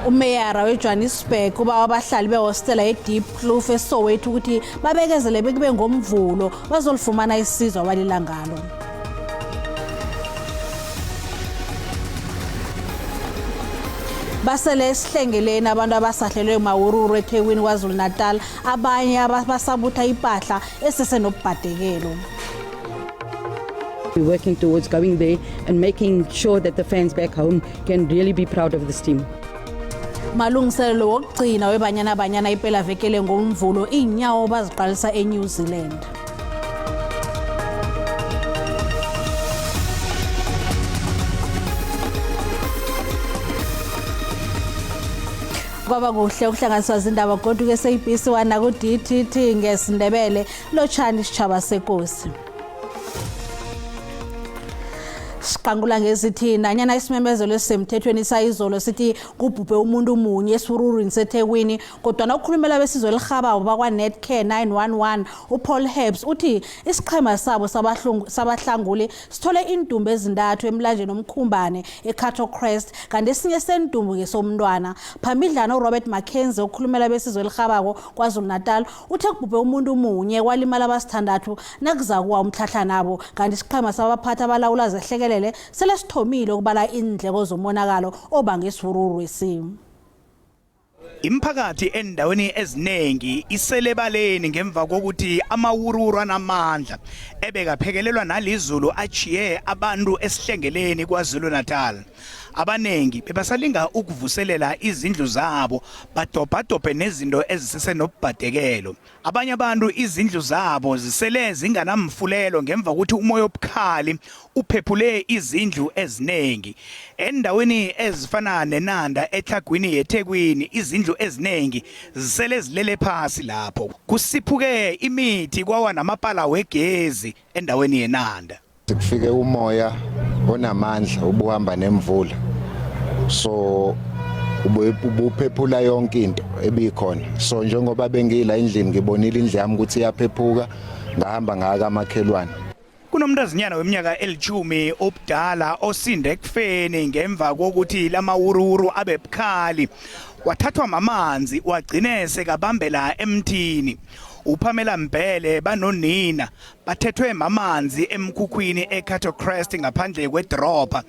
Umeyara weJohannesburg uba abahlali behostela yeDeep Kloof eSoweto ukuthi babekezele bekube ngoMvulo bazolifumana isizo abalila ngalo. Basele esihlengeleni abantu abasahlelwe mawururu eThekwini KwaZulu-Natal, abanye abasabutha ipahla esesenobubhadekelo. We're working towards going there and making sure that the fans back home can really be proud of this team. Malungiselelo wokugcina weBanyana Banyana impela vekele ngoMvulo iinyawo baziqalisa eNew Zealand. Kwaba kuhle ukuhlanganiswa zindaba godu ke SABC 1 naku-DTT ngesiNdebele. Lotshani sitshaba sekosi. Siqangula ngezithi nanyana isimemezelo esisemthethweni sayizolo sithi kubhubhe umuntu munye esiwururini seThekwini, kodwana ukukhulumela besizwe elihabako bakwa-Netcare 911 uPaul Herbs uthi isiqhema sabo sabahlanguli sithole iintumbu ezintathu emlanjeni omkhumbane eCato Crest, kanti esinye sentumbu ngesomntwana. Phambidlana uRobert Mackenzie okhulumela besizwe elihabako KwaZulu-Natal uthe kubhubhe umuntu munye kwalimala abasithandathu nakuzakuwa umtlhatlhanabo, kanti isiqhema sabaphathi abalawula zehlekelele sele sithomile ukubala iindleko zomonakalo obanga isiwuruwuru Imiphakathi endaweni eziningi iselebaleni ngemva kokuthi amawuruwuru anamandla ebekaphekelelwa nalizulu achiye abantu esihlengeleni KwaZulu-Natal. Abaningi bebasalinga ukuvuselela izindlu zabo badobhadobhe nezinto ezisesenobubhadekelo. Abanye abantu izindlu zabo zisele zinganamfulelo ngemva kokuthi umoya obukhali uphephule izindlu eziningi. Endaweni ezifana neNanda eTlhagwini yeThekwini izindlu eziningi zisele zilele phasi lapho. Kusiphuke imithi kwawa namapala wegezi endaweni yeNanda. Kufike umoya onamandla ubuhamba nemvula, so ubuphephula yonke into ebikhona. So njengoba bengila endlini ngibonile indlu yami ukuthi iyaphephuka, ngahamba ngaka amakhelwane. Kunomntazinyana weminyaka elithumi obudala osinde ekufeni ngemva kokuthi lamawuruwuru abe bukhali, wathathwa mamanzi wagcine sekabambela emthini. UPamela Mbhele banonina bathethwe mamanzi emkhukhwini eCato Crest ngaphandle kwedrobha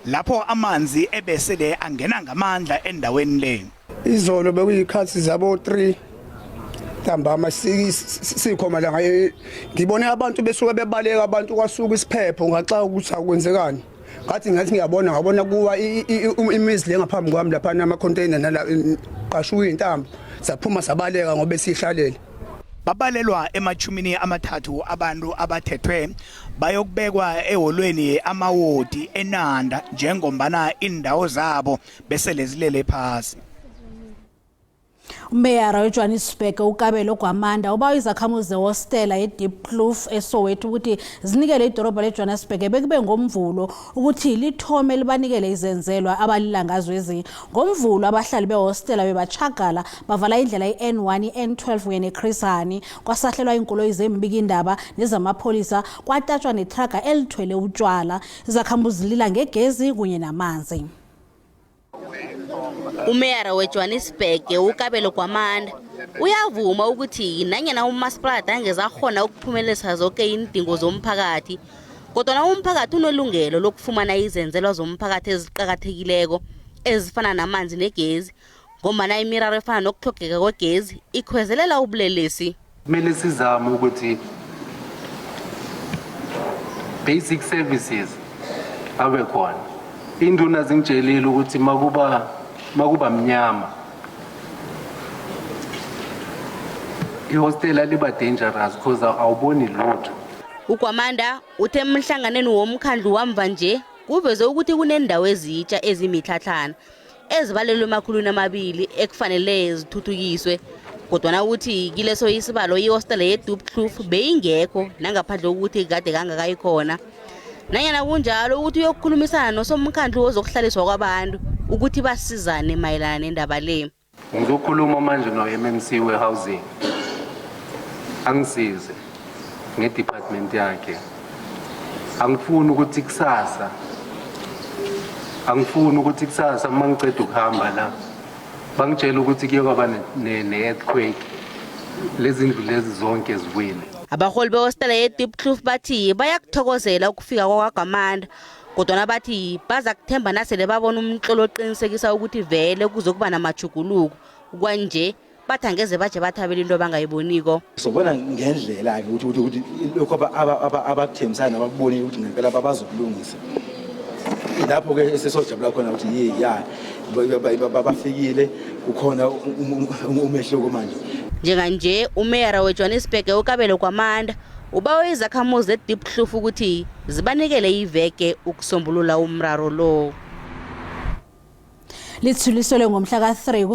lapho amanzi ebesele angena ngamandla endaweni le. Izolo bekuyikhathi zabo 3 ntambama sikhoma la, ngibone abantu besuka bebaleka, abantu kwasuka isiphepho, ngaxa ukuthi akwenzekani. Ngathi ngiyabona, ngabona kuwa imizi le ngaphambi kwami lapha, nama-container nala qashuka iy'ntambo, saphuma sabaleka ngoba sihlalele. Babalelwa emachumini amathathu abantu abathethwe bayokubekwa eholweni amawodi eNanda njengombana indawo zabo besele zilele phasi. Umeyara weJohannesburg uKabelo Gwamanda ubawa izakhamuzi zehostela yeDeep Kloof eSoweto ukuthi zinikele idorobha leJohannesburg bekube ngoMvulo ukuthi lithome libanikele izenzelwa abalila ngazo ezi. NgoMvulo abahlali behostela bebachagala bavala indlela i-N1, i-N12 kunye neChris Hani, kwasahlelwa iinkoloyi zembikindaba nezamapholisa, kwatatshwa netraga elithwele utshwala. Izakhamuzi zilila ngegezi kunye namanzi. Umeyara weJohannesburg uKabelo Gwamanda uyavuma ukuthi nanyana umasipalata angeze akghona ukuphumelelisa zonke iindingo zomphakathi, kodwana umphakathi unelungelo lokufumana izenzelwa zomphakathi eziqakathekileko ezifana namanzi negezi, ngombana imiraro efana nokutlhogeka kwegezi ikhwezelela ubulelesi. Kumele sizame ukuthi basic services abe khona. Induna zingitshelile ukuthi makuba mnyama ihostela liba dangerous because awuboni lutho. UGwamanda uthe emhlanganweni womkhandlu wamva nje kuveze ukuthi kunendawo ezitsha ezimitlhatlhana ezibalelwe emakhulwini amabili ekufanele zithuthukiswe, kodwana uthi kileso isibalo ihostela yeDiepkloof beyingekho nangaphandle kokuthi kade kangakayikhona. Nanyana kunjalo ukuthi uyokukhulumisana nosomkhandlu wozokuhlaliswa kwabantu ukuthi basizane mayelana nendaba le. Ngizokhuluma manje no-MMC we-housing angisize ngedepartment yakhe. Angifuni ukuthi kusasa Angifuni ukuthi kusasa uma ngiceda ukuhamba la bangitshela ukuthi kuye kwaba ne-earthquake, lezi ndlu lezi zonke ziwile. Abaholi behostela ye-Diepkloof bathi bayakuthokozela ukufika kwakwaGwamanda, kodwana bathi baza kuthemba nasele babona umtlolo oqinisekisa ukuthi vele kuzokuba namajuguluko. Kwanje bathi angeze baje bathabela into abangayiboniko. Sobona ngendlela-ke ukuthi lokho abakuthembisayo nabakubonile ukuthi ngempela bazokulungisa, lapho-ke sesojabula khona ukuthi ye ya bafikile, kukhona umehluko manje. Njenganje umeyara weJohannesburg uKabelo Gwamanda ubawe izakhamuzi zeDiepkloof ukuthi zibanikele iveke ukusombulula umraro lo. Lithuliselwe ngomhla ka-3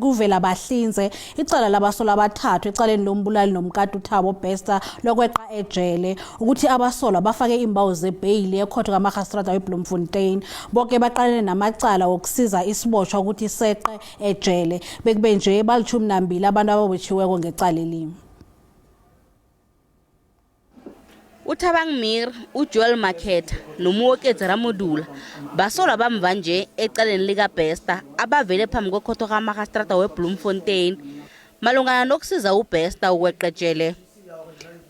kuvela bahlinze icala labasolwa abathathu ecaleni lombulali nomkati uThabo Bester lokweqa ejele ukuthi abasolwa bafake imbawo zebheyili ekhotho kamarhastrada weBloemfontein. Bonke baqalene namacala wokusiza isiboshwa ukuthi seqe ejele. Bekube nje bali-12 abantu ababotshiweko ngecala elinye. UThabang Mir, uJoel Makhetha noMuoketsi Ramodula basolwa bamva nje ecaleni likaBester abavele phambi kwekhotho kamarhastrada weBloemfontein malungana nokusiza uBester ukweqetshele.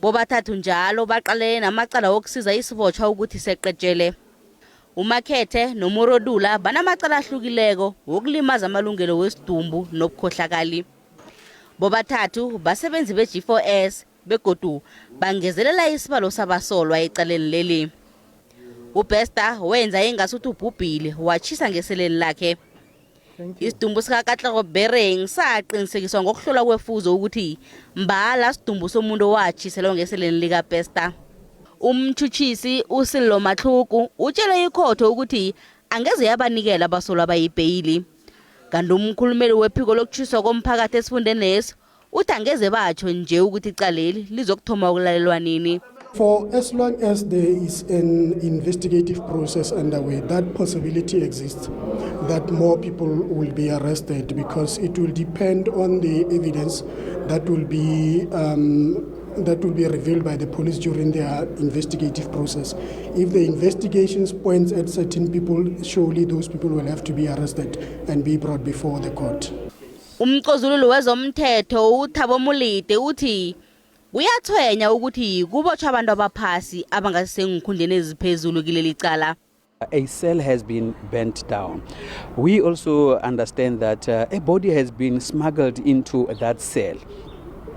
Bobathathu njalo baqalene namacala wokusiza isibotshwa ukuthi seqetshele. UMakhethe noMorodula banamacala ahlukileko wokulimaza amalungelo wesidumbu nobukhohlakali. Bobathathu basebenzi be-G4S begodu bangezelela isibalo sabasolwa ecaleni leli. UBester wenza ingasuthi ubhubhile, watshisa ngeseleni lakhe. Isidumbu sikaKatlego Bereng saqinisekiswa ngokuhlolwa kwefuzo ukuthi mbala sidumbu somuntu owatshiselwa ngeseleni likaBester. Umtshutshisi uSillo Mahluku utshele ikhotho ukuthi angeze yabanikela abasolwa abayibheyili. Kanti umkhulumeli wephiko lokutshiswa komphakathi esifundenesi uthi angeze batsho nje ukuthi icaleli lizokuthoma ukulalelwa nini. For as long as there is an investigative process underway, that possibility exists that more people will be arrested, because it will depend on the evidence that will be revealed by the police during their investigative process. If the investigations points at certain people, surely those people will have to be arrested and be brought before the court. Umcozululi wezomthetho uThabo Mulide uthi kuyathwenya ukuthi kubotshwa abantu abaphasi abangasengikhundleni eziphezulu kileli cala. A cell has been burnt down. We also understand that a body has been smuggled into that cell.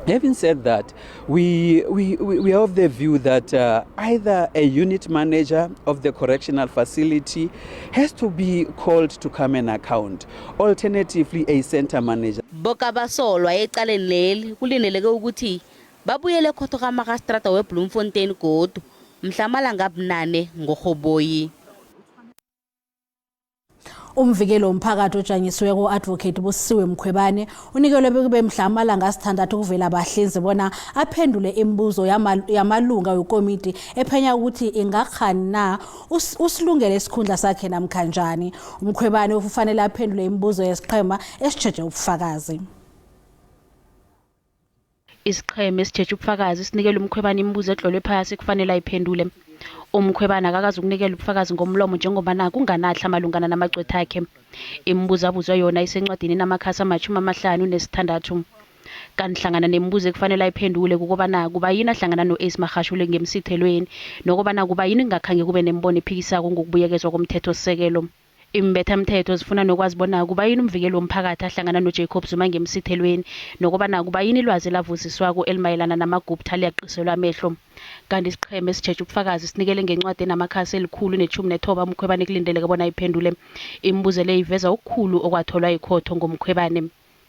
Having said that, we are of the view that either a unit manager of the correctional facility has to be called to come and account, alternatively, a center manager. Boke abasolwa ecaleni leli kulindeleke ukuthi babuyele ekhotho kamarhastrada weBloemfontein godu mhla amalanga 8 ngoRhoboyi. Umvikeli womphakathi ojanyisiweko u-Advocate Busisiwe Mkhwebane unikelwe bekube mhla amalanga 6 kuvela bahlinze bona aphendule imibuzo yamalunga wekomiti ephenya ukuthi ingakhani na usilungele isikhundla sakhe namkhanjani. Umkhwebane ufanele aphendule imibuzo yesiqhema esitjheje ubufakazi. Isiqhema esitjheje ubufakazi sinikele umkhwebane imibuzo etlolwe phasi kufanele ayiphendule. Umkhwebane akakazi ukunikela ubufakazi ngomlomo njengoba kunganahla malungana namagcwetha akhe. Imibuzo abuzwe yona isencwadini namakhasi 56. Kanti hlangana nemibuzo ekufanele ayiphendule kukobana kuba yini ahlangana no-Ace Magashule ngemsithelweni, nokobana kuba yini kungakhange kube nembono ephikisako ngokubuyekezwa komthethosisekelo. Imbethamthetho zifuna nokwazi bona kuba yini umvikeli womphakathi ahlangana noJacob Zuma ngemsithelweni, nokobana kuba yini ilwazi elavuziswako elimayelana namaGupta liyaqiselwa amehlo. Kanti isiqhema esitjheje ubufakazi sinikele ngencwadi enamakhasi 119 umkhwebane kulindeleke bona iphendule. Imibuzo le iveza okukhulu okwatholwa yikhotho ngomkhwebane.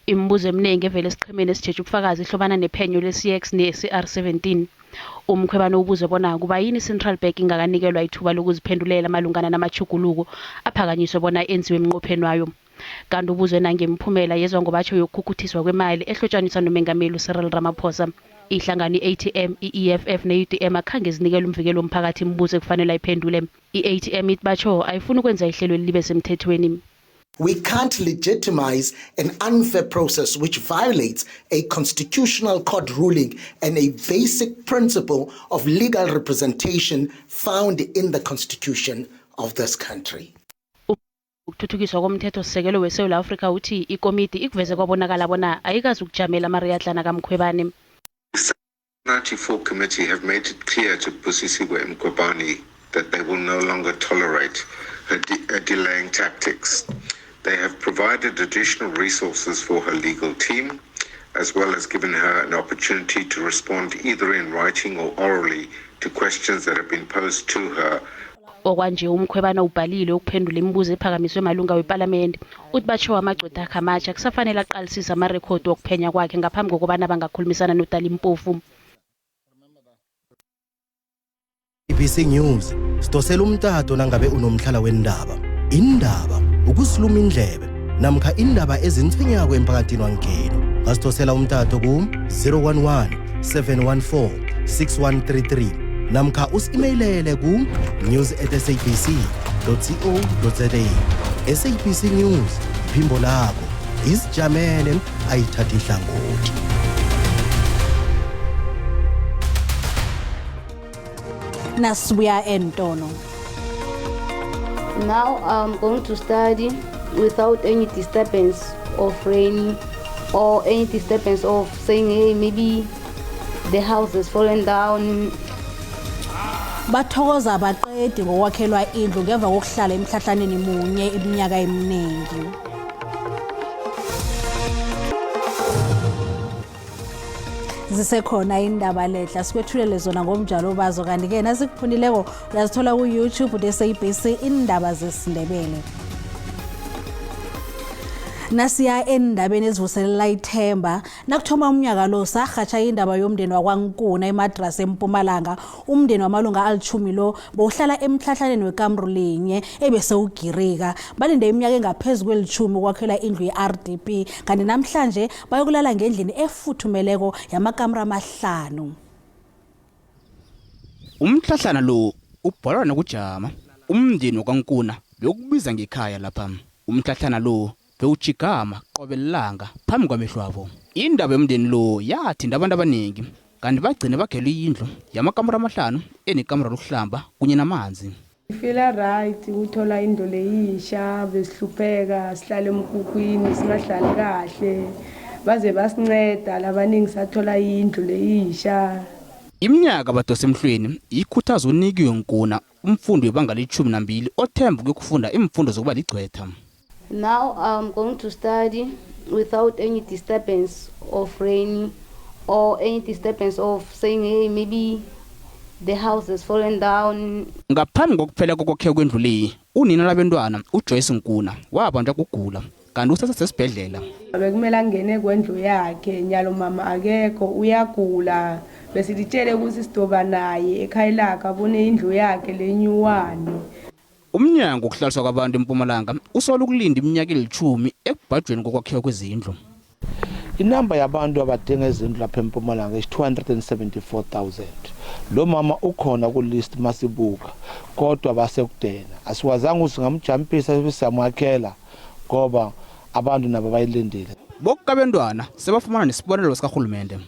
Imibuzo eminingi evela esiqhemeni esitjheje ubufakazi ihlobana nephenyo le-CX ne-CR17. Umkhwebane ubuzwe bona kuba yini i-Central Bank ingakanikelwa ithuba lokuziphendulela malungana namachuguluko aphakanyiswe bona enziwe emnqopheni wayo. Kanti ubuzwe nangemiphumela yezwa ngobatsho yokukhukhuthiswa kwemali ehlotshaniswa nomengameli uCyril Ramaphosa. Ihlangano i-ATM, i-EFF ne-UDM akhange zinikele umvikeli womphakathi imibuzo ekufanele ayiphendule. I-ATM ithi batsho ayifuni ukwenza ihlelo libe semthethweni. We can't legitimize an unfair process which violates a constitutional court ruling and a basic principle of legal representation found in the constitution of this country. Ukuthuthukiswa komthethosisekelo weSewula Afrika uthi ikomiti ikuveze kwabonakala bona ayikazi ukujamela amariyadlana kaMkhwebane. 94 committee have made it clear to Busisiwe Mkhwebane that they will no longer tolerate her, de her delaying tactics. They have provided additional resources for her legal team, as well as given her an opportunity to respond either in writing or orally to questions that have been posed to her. Okwanje uMkhwebane ubhalile ukuphendula imibuzo ephakamiswe malunga wepalamende. Uthi batsho amagcwetha akhe amatjha kusafanele aqalisise amarekhodi wokuphenya kwakhe ngaphambi kokobana bangakhulumisana noDali Mpofu. ABC News sidosela umtato nangabe unomtlhala wendaba. Indaba ukusiluma indlebe namkha indaba ezintswenyako emphakathini wangenu. Ngasidosela umtato ku 011 714 6133 namkha usi-imeyilele ku news at sabc co za. SABC News, iphimbo lakho, izijamele ayithathi ihlangothi. Nasibuya entolo. Now I'm going to study without any disturbance of rain or any disturbance of saying, hey, maybe the house has fallen down. Bathokoza abaqedi ngokwakhelwa indlu ngemva kokuhlala emhlahlaneni munye iminyaka eminingi. Zisekhona indaba lehla sikwethulele zona ngomjalo bazo, kanti-ke nasikuphundileko uyazithola ku-YouTube ne-SABC Indaba zesiNdebele. Nasiya endabeni ezivuselela ithemba, nakuthoma umnyaka lo sarhatsha indaba yomndeni wakwaNkuna eMadrasi eMpumalanga. Umndeni wamalunga alitjhumi lo bowuhlala emtlhatlhaneni wekamru linye ebesewugirika. Balinde iminyaka engaphezu kwelitjhumi ukwakhela indlu ye-RDP, kanti namhlanje bayokulala ngendlini efuthumeleko yamakamra amahlanu. Umtlhatlhana lo ubholwa nokujama. Umndeni wakwaNkuna bewukubiza ngekhaya lapha. Umtlhatlhana lo bewujigama qobe lilanga phambi kwamehlwabo. Indaba yomndeni lo yathinta abantu abaningi, kanti bagcine bakhelwe indlu yamakamura amahlanu enekamura lokuhlamba kunye namanzi. Ngifila right ukuthola indlu leyisha, besihlupheka sihlale emkhukhwini singahlali kahle, baze basinceda labaningi sathola indlu leyisha. Iminyaka badose emhlweni ikhuthaza uNikiwe Nkuna, umfundi webanga le-12 othemba ukuyokufunda iimfundo zokuba ligcwetha. Now I'm going to study without any disturbance of rain or any disturbance of saying, hey, maybe the house has fallen down. Ngaphambi kokuphela kokwakhiwa kwendlu le, unina labentwana uJoyce Nkuna wabanjwa kugula kanti usesesibhedlela. Bekumele angene kwendlu yakhe, nyalo mama akekho, uyagula. Besilitshele ukuthi sidoba naye ekhaya lakhe abone indlu yakhe lenyuwani. Umnyango wokuhlaliswa kwabantu eMpumalanga usola ukulinda iminyaka elitjhumi ekubhajweni kokwakhiwa kwezindlu. Inamba yabantu abadinga izindlu lapha eMpumalanga is 274,000. Lo mama ukhona ku-list masibuka, kodwa basekudena. Asikwazanga ukuthi singamjampisa bese siyamwakhela ngoba abantu nabo bayilindile. Boke abentwana sebafumana nesibonelelo sikarhulumende.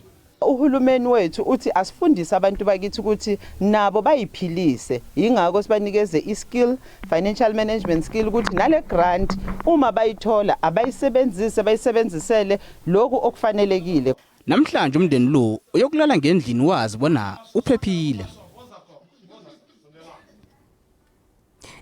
Uhulumeni wethu uthi asifundise abantu bakithi ukuthi nabo bayiphilise, yingakho sibanikeze i-skill, financial management skill, ukuthi nale grant uma bayithola abayisebenzise, bayisebenzisele lokhu okufanelekile. Namhlanje umndeni lo uyokulala ngendlini wazi bona uphephile.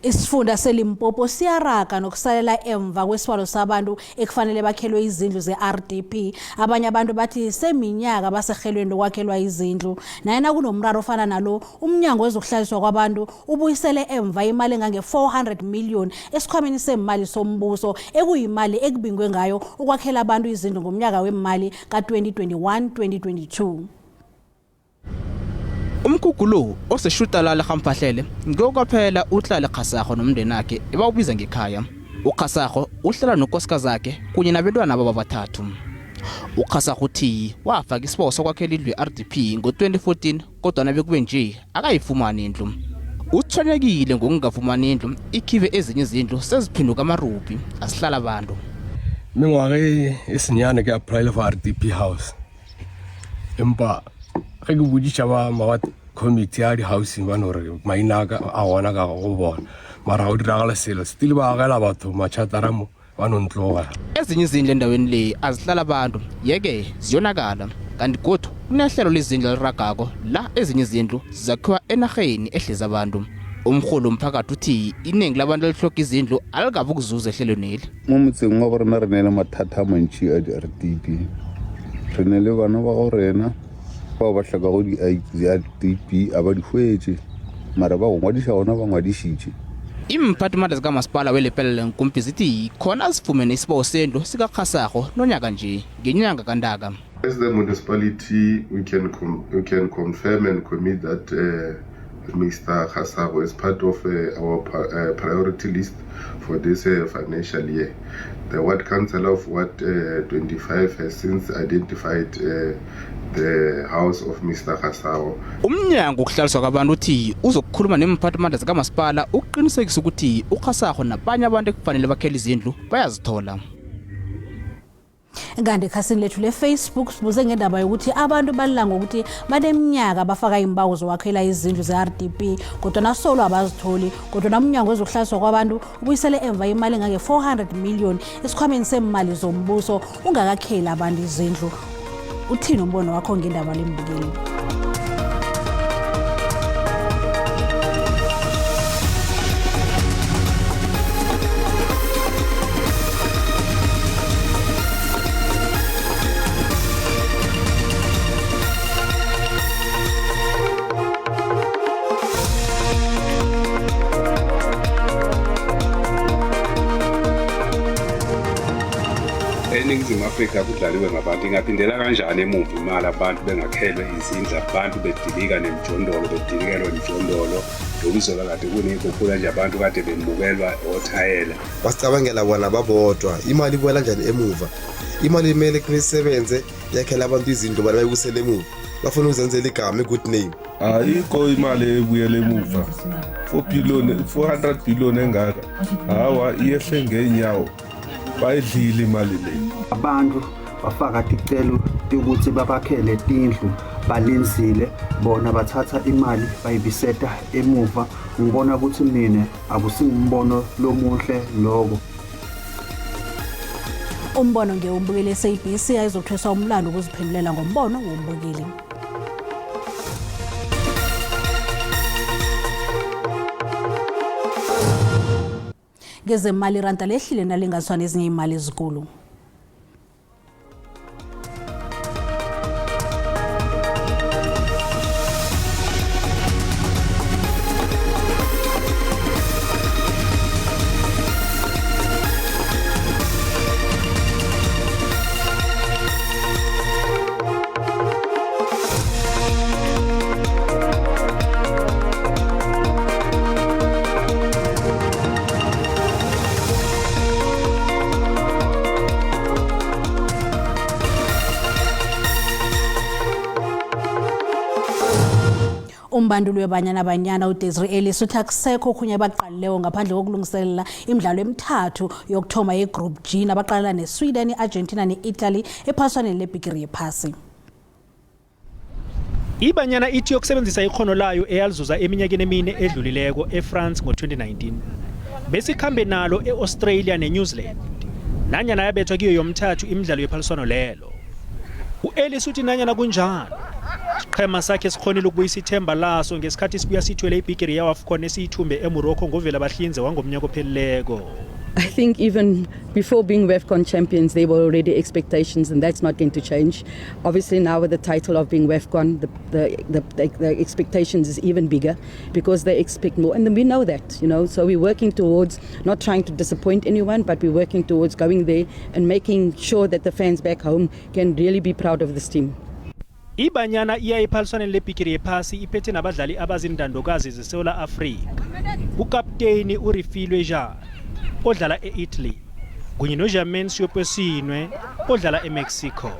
Isifunda seLimpopo siyaraga nokusalela emva kwesibalo sabantu ekufanele bakhelwe izindlu ze-RDP. Abanye abantu bathi seminyaka basehelweni lokwakhelwa izindlu. Nayena kunomraro ofana nalo, umnyango wezokuhlaliswa kwabantu ubuyisele emva imali engange-400 million esikhwameni semali sombuso, ekuyimali ekubingwe ngayo ukwakhela abantu izindlu ngomnyaka wemali ka-2021-2022. Umkhukhu lo oseshutalala Gamfahlele ngokwaphela uhlale Khasago nomndenakhe ebawubiza ngekhaya. UKhasago uhlala nonkosikazi akhe kunye nabentwana babo abathathu. UKhasago uthi wafaka isibawo sokwakhela indlu ye-RDP ngo-2014, kodwa bekube nje akayifumani indlu. Uthonyekile ngokungafumani indlu, ikhibe ezinye izindlu seziphenduka amarubhi asihlala abantu. Mengwaga e senyane ke applyile for RDP house, empa ge ke bodiša ba ma committee ya di-housing ba no re maina a ka a gona ka go bona. Mara ga o diragale selo, still ba agela batho matšhatara mo ba no ntloga. Ezinye izindlu endaweni le azihlala abantu, yeke ziyonakala. Kanti godu kunehlelo lezindlu eliragako la ezinye izindlu zizakhiwa enarheni ehlezi abantu. Umrholi womphakathi uthi iningi labantu elihloga izindlu alikabi ukuzuza ehlelweneli. Mo motseng wa borena re ne le mathata a mantši a di-RDP. Re ne le bana ba go rena bao ba hlokago di-RDP a ba di hwetše, mara ba go ngwadiša gona ba ngwadišitše. Iimphathimandla zikamasipala weLepelele Nkumpi zithi khona zifumene isibawo sendlu sikaKgasako nonyaka nje ngenyanga kaNtaka. As the municipality, we can confirm and commit that Mr. Kgasago is part of our priority list for this financial year. The ward councillor of Ward 25 has since identified the house of Mr. Kgasago. Umnyango wokuhlaliswa kwabantu uthi uzokukhuluma neemphathimandla zikamasipala ukuqinisekisa ukuthi uKgasago nabanye abantu ekufanele bakhele izindlu bayazithola. Kanti ekhasini lethu le-Facebook sibuze ngendaba yokuthi abantu balila ngokuthi baneminyaka bafaka iimbawo zokwakhela izindlu ze-RDP, kodwa solo abazitholi, kodwa umnyango wezokuhlaliswa kwabantu ubuyisele emva imali engange-400 million esikhwameni semali zombuso ungakakheli abantu izindlu. Uthini umbono wakho ngendaba lembukeli? ENingizimu Afrika kudlaliwe ngabantu. Ingaphindela kanjani emuva imali abantu bengakhelwe izindlu, abantu bedilika nemijondolo, bedilikelwa imijondolo? Lokuzolo kade kuney'khukhula nje, abantu kade bemukelwa othayela. Basicabangela bona babodwa. Imali ibuyela njani emuva? Imali imele kumele isebenze, yakhela abantu izindlu, bona bayibusele emuva. Bafuna ukuzenzela igama, i-good name. Ayikho imali ebuyela emuva. 4 billion, 400 billion engaka, hawa, iyehle ngeenyawo, bayidlile imali le. Abantu bafaka ticelo tekuthi babakhele tindlu, balinzile, bona bathatha imali bayibiseta emuva. Ngibona ukuthi mina akusingumbono lomuhle lokho. Umbono ngewumbukeli. SABC ayizokuthweswa umlando ukuziphendulela ngombono wombukeli. Ngezemali, iranda lehlile nalinganiswa nezinye imali ezikulu. Umbanduli weBanyana Banyana uDesiree Ellis uthi akusekho okhunye abaqalileyo ngaphandle kokulungiselela imidlalo emithathu yokuthoma ye-Group G nabaqalana neSweden, i-Argentina ne-Italy ephaswaneni lebhigiri yephasi. IBanyana ithi yokusebenzisa ikhono layo eyalizuza eminyakeni emine edlulileko eFrance ngo-2019 besikhambe nalo e-Australia neNew Zealand, nanyana yabethwa kiyo yomthathu imidlalo yephaliswano lelo. U-Ellis uthi nanyana kunjalo, isiqhema sakhe sikhonile ukubuyisa ithemba laso ngesikhathi sibuya sithwele ibhigiri ye-AFCON esiyithumbe eMorocco ngovela bahlinze wangomnyaka ophelileko. I think even before being WAFCON champions, there were already expectations, and that's not going to change. Obviously, now with the title of being WAFCON, the expectations is even bigger because they expect more, and we know that. So we're working towards not trying to disappoint anyone, but we're working towards going there and making sure that the fans back home can really be proud of this team. IBanyana iya ephaliswaneni lebhigiri yephasi iphethe nabadlali abazintandokazi zeSewula Afrika, ukapteni uRefilwe Jane odlala e-Italy kunye noJermaine Seoposenwe odlala eMexico.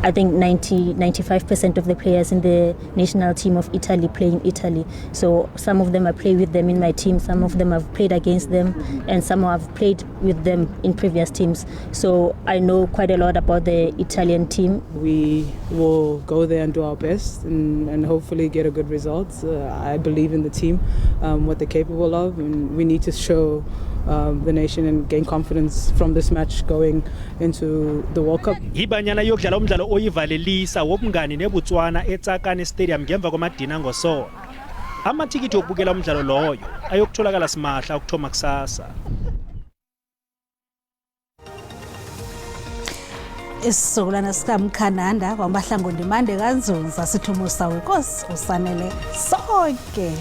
I think 90, 95% of the players in the national team of Italy play in Italy. So some of them I play with them in my team, some of them I've played against them, and some I've played with them in previous teams. So I know quite a lot about the Italian team. We will go there and do our best and hopefully get a good result. I believe in the team, what they're capable of, and we need to show the nation and gain confidence from this match going into the World Cup. Ibanyana iyokudlala umdlalo oyivalelisa wobungani neBotswana eTsakane Stadium ngemva kwamadina ngosonto. Amathikithi okubukela umdlalo loyo ayokutholakala simahla ukuthoma kusasa. Isizukulwana sikaMkhananda kwaMahlangu Ndimande kaNzunza sithi umusa wenkosi usanele sonke.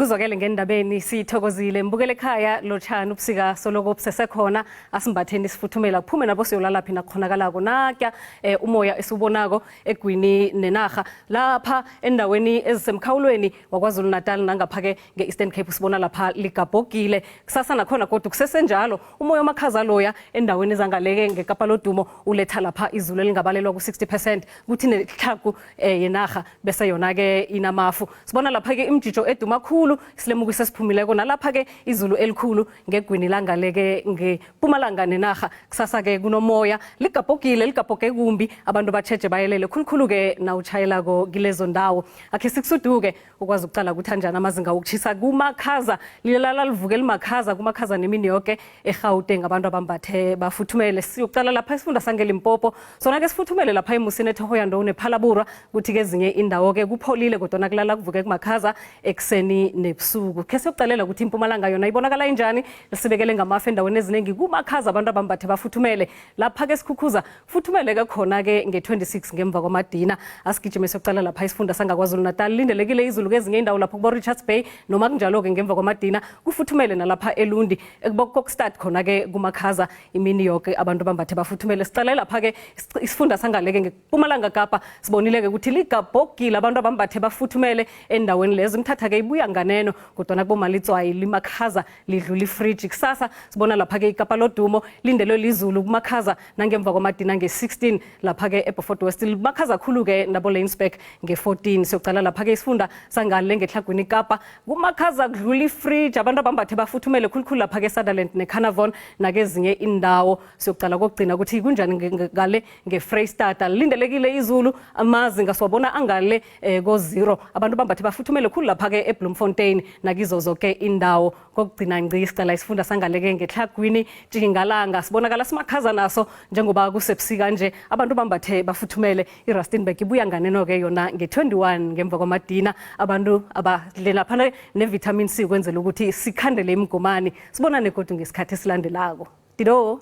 Kuzwakele ngendabeni, sithokozile mbukele ekhaya. Lotshani. Ubusika soloko busesekhona, asimbatheni sifuthumela, kuphume nabo siyolalaphi nakukhonakalako. Nakya umoya esiwubonako egwini nenarha lapha endaweni ezisemkhawulweni waKwaZulu Natal nangapha-ke nge-Eastern Cape, sibona lapha ligabhogile. Kusasa nakhona kodwa kusesenjalo, umoya omakhaza loya endaweni ezangaleke ngeKapa lodumo uletha lapha izulu elingabalelwa ku-60%, kuthi nehlagu yenarha bese yona-ke inamafu. Sibona lapha-ke imjijo eduma khulu, silemukiso esiphumileko nalapha-ke izulu elikhulu ngegwini langaleke ngepumalanga nenarha. Kusasa-ke kunomoya, ligabhogile, ligabhoge kumbi, abantu batjheje bayelele khulukhulu-ke nawutshayelako kilezo ndawo. Akhe sikusuduke ukwazi ukucala ukuthi anjani amazinga wokuchisa. Kumakhaza, lilala livuke limakhaza, kumakhaza nemini yoke eGauteng, abantu abambathe bafuthumele. Siyokucala lapha isifunda sangeLimpopo, sona-ke sifuthumele lapha eMusina, eThohoyandou nePhalaborwa, kuthi kezinye indawo-ke kupholile, kodwana kulala kuvuke kumakhaza ekuseni nebusuku. Khe siyokucalela ukuthi impumalanga yona ibonakala injani. Lisibekele ngamafu endaweni eziningi, kumakhaza, abantu abambathe bafuthumele. Lapha-ke sikhukhuza futhumeleke khona-ke nge-26 ngemva kwamadina. Asigijime siyokucala lapha isifunda sangaKwaZulu Natal, lindelekile izulu kezinye indawo lapho kubo-Richards Bay, noma kunjalo-ke ngemva kwamadina kufuthumele nalapha eLundi, ekubo-Kokstad khona-ke kumakhaza imini yoke, abantu bambathe bafuthumele. Sicale lapha-ke isifunda sangaleke ngePumalanga Kapa, sibonile-ke ukuthi ligabhogile, abantu abambathe bafuthumele endaweni lezo. Imthatha-ke ibuya nganeno, kodwana kubomalitswayi limakhaza lidlula ifriji. Kusasa sibona lapha-ke iKapa lodumo lindelwe lizulu, kumakhaza nangemva kwamadina nge-16. Lapha-ke eBeaufort West limakhaza khulu-ke nabo-Laingsburg nge-14. Siyocala lapha-ke isifunda sangale ngehlagwini Kapa, kumakhaza kudlula ifriji, abantu abambathe bafuthumele khulukhulu lapha-ke Sutherland neCarnarvon nakezinye indawo. Siyocala kokugcina ukuthi kunjani ngale ngeFreyistata, lindelekile izulu, amazinga siwabona angale ko-0, abantu bambathe bafuthumele khulu lapha-ke eBloemfontein nakizo zonke indawo. Kokugcina ngci sicala isifunda sangaleke ngehlagwini Tjingalanga, sibonakala simakhaza naso njengoba kusebusika nje, abantu bambathe bafuthumele. IRustenburg ibuya nganeno-ke yona nge-21 ngemva kwamadina, abantu abadle laphana ne-vitamin C kwenzela ukuthi sikhandele imigomani. Sibonane godu ngesikhathi esilandelako. Dido.